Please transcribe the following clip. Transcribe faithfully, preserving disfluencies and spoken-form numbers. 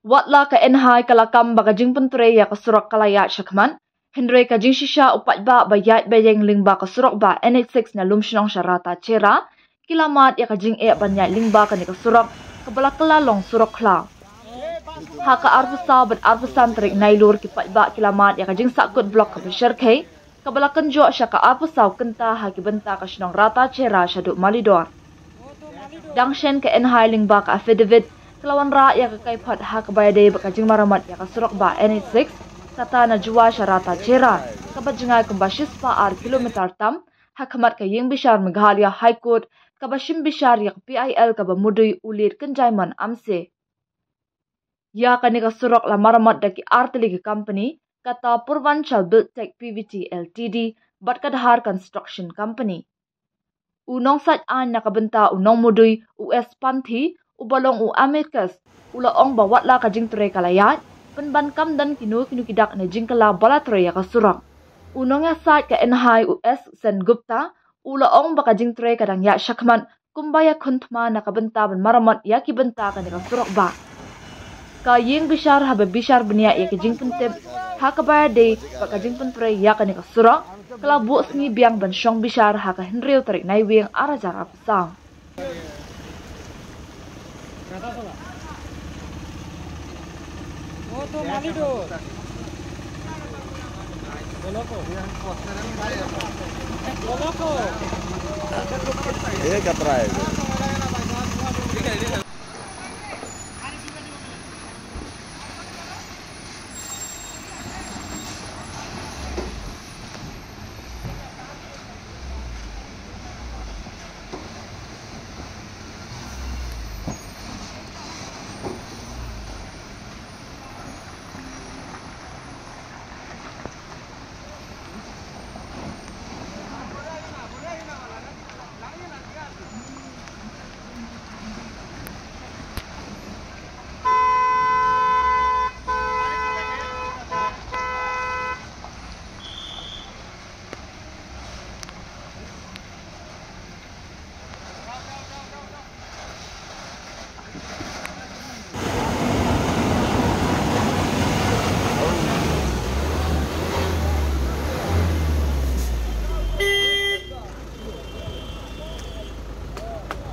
Watla ka N H I ka la kam ba ka jingpyntrei ïa ka surok ka la ïaid shakhmat, hynrei ka jingshisha u paidbah ba ïaid ba ïeng lyngba ka surok ba N H six na Lumshnong sha Ratajahera ki la mad ïa ka jingeh ban ïaid lyngba kane ka surok kaba la kylla long surok khlaw. Ha ka arphew saw bad arphew san tarik Nailur ki paidbah ki la mad ïa ka jingsahkut block kaba shyrkhei kaba la kynjoh sha ka arphew saw kynta ha ki bynta ka shnong Ratajahera shaduh Malidor. Dang shen ka N H I lyngba ka affidavit ka la wanrah ïa ka kaiphod ha kaba ïadei bad ka jingmaramot ïa ka surok ba N H six kata na Jowai sha Ratajahera kaba jngai kumba shispah ar kilometer tam ha khmat ka ïingbishar Meghalaya High Court kaba shim bishar ïa ka P I L kaba mudui u L Kynjaimon Amse. Ïa kane ka surok la maramot da ki artylli ki company kata Purvanchal Buildtech P V T L T D bad ka Dhar Construction Company. U nongsait aiñ na ka bynta u nongmudui u S Panthi uba long u amicus u la ong ba watla ka jingtrei ka la ïaid, pynban kam don kino kino ki dak ne jingkylla ba la trei ïa ka surok. U nongïasaid ka N H I u S Sengupta u la ong ba ka jingtrei ka dang ïaid shakhmat kumba ïakhun thma na ka bynta ban maramot ïa ki bynta kane ka surok ba. Ka ïingbishar haba bishar bniah ïa ki jingpyntip ha kaba ïadei bad ka jingpyntrei ïa kane ka surok ka la buh sngi biang ban shong bishar ha ka hynriew tarik Naiwieng ar hajar arphew saw.